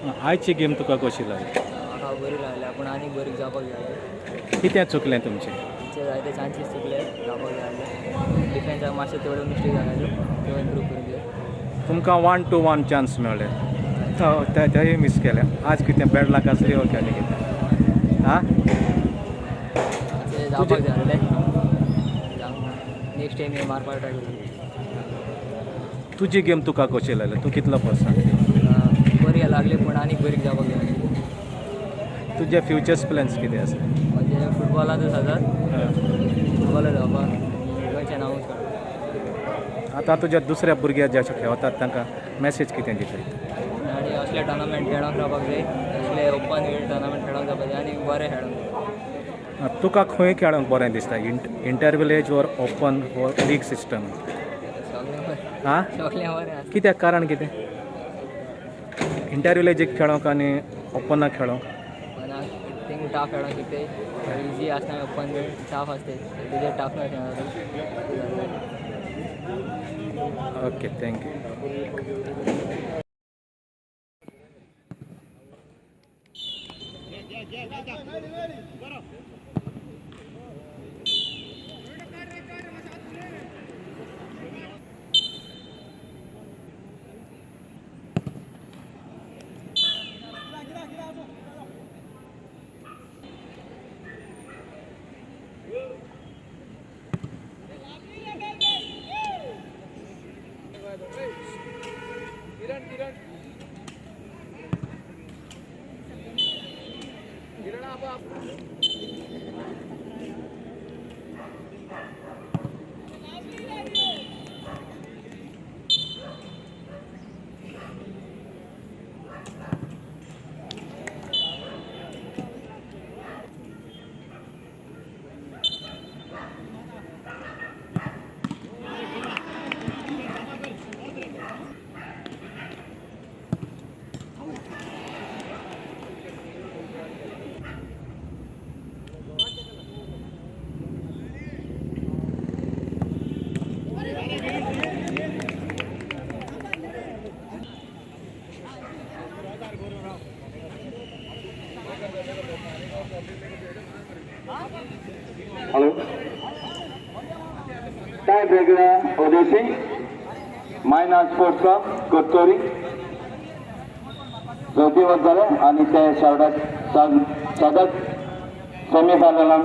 आयची गेम तुका कशी लागली? म्हाका बरी लागल्या, पूण आनीक बरी जावपाक जाय. कितें चुकलें तुमचें? आमचे जायते चान्सीस चुकले, जावपाक जाय आसले. डिफेन्साक मातशें थोड्यो मिस्टेक जाल्यो, त्यो इम्प्रूव करूंक जाय. तुमकां 1 to 1 chance मेळ्ळे, तेय मिस केले. आज कितें बॅड लक आसली ओके आनी कितें आं? मातशें जावपाक जाय आसलें. नेक्स्ट टायम मारपाक ट्राय करूं. तुजी गेम तुका कशी लागली? तूं कितलो पर्संट? बरी लागली, पूण आनीक बरी जावपाक जाय. तुजे फ्युचर्स प्लॅन्स कितें आसा? म्हणजे फुटबॉलांतूच आसात, फुटबॉलर जावपाक, गोंयचें नांवूच काडपाक. आतां तुज्या दुसऱ्या भुरग्या जे अशे खेळतात तांकां मॅसेज कितें दिता? आनी असले टॉर्नामेंट खेळोंक रावपाक जाय, असले ओपन वेळ टॉर्नामेंट खेळोंक जावपाक जाय आनी बरें खेळोंक जाय. तुका खंय खेळोंक बरें दिसता, inter village or open or league system? सगळें बरें. आं? सगळें बरें आसा. कित्याक, कारण कितें इंटर विलेजीक खेळोंक आनी ओपनाक खेळोंक? ओपनाक थिंग टाफ खेळोंक शिकताय. इजी आसना, ओपन वेळ टाफ आसताय, तेजेर टाफ ना खेळोंक. Okay, thank you. Hello. Tie breaker Odesi, Maina sports club Curtorim जैतिवंत जाले आनी ते शेवटाक सदत सेमीफायनलान.